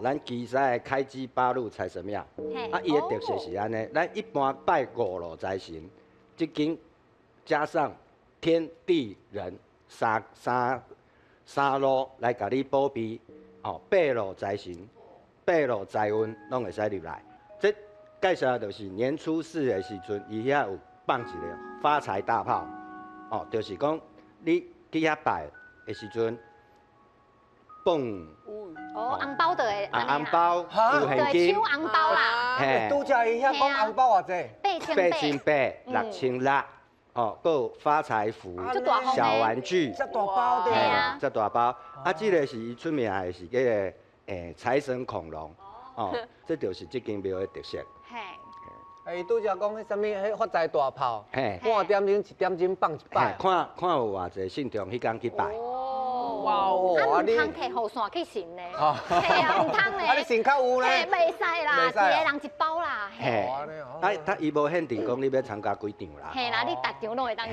咱旗山的開基八路財神廟，啊，伊的特色是按呢，咱一般拜五路財神，這間加上天地人三路來共你保庇，哦，八路財神、八路財運攏會使入來。這介紹就是年初四的時陣，伊遐有放一個發財大炮，哦，就是講你去遐拜的時陣，放哦，紅包就會啊紅包有現金，搶紅包啦。拄才伊遐講紅包偌濟？八千八千八，6600，哦，閣有發財符、小玩具，這大包的，這大包。啊，這個是伊出名的是這個財神恐龍，哦，這就是這間廟的特色。欸，拄才講彼啥物，彼發財大炮，半點鐘一點鐘放一擺，看看有偌濟信眾彼工去拜。哇哦！啊，毋通提雨傘去神呢？嘿啊，毋通呢。啊，你神較有呢？袂使啦，一個人一包啦。嘿，啊，他伊無限定講你欲參加幾場啦。嘿啦，你逐場攏會當。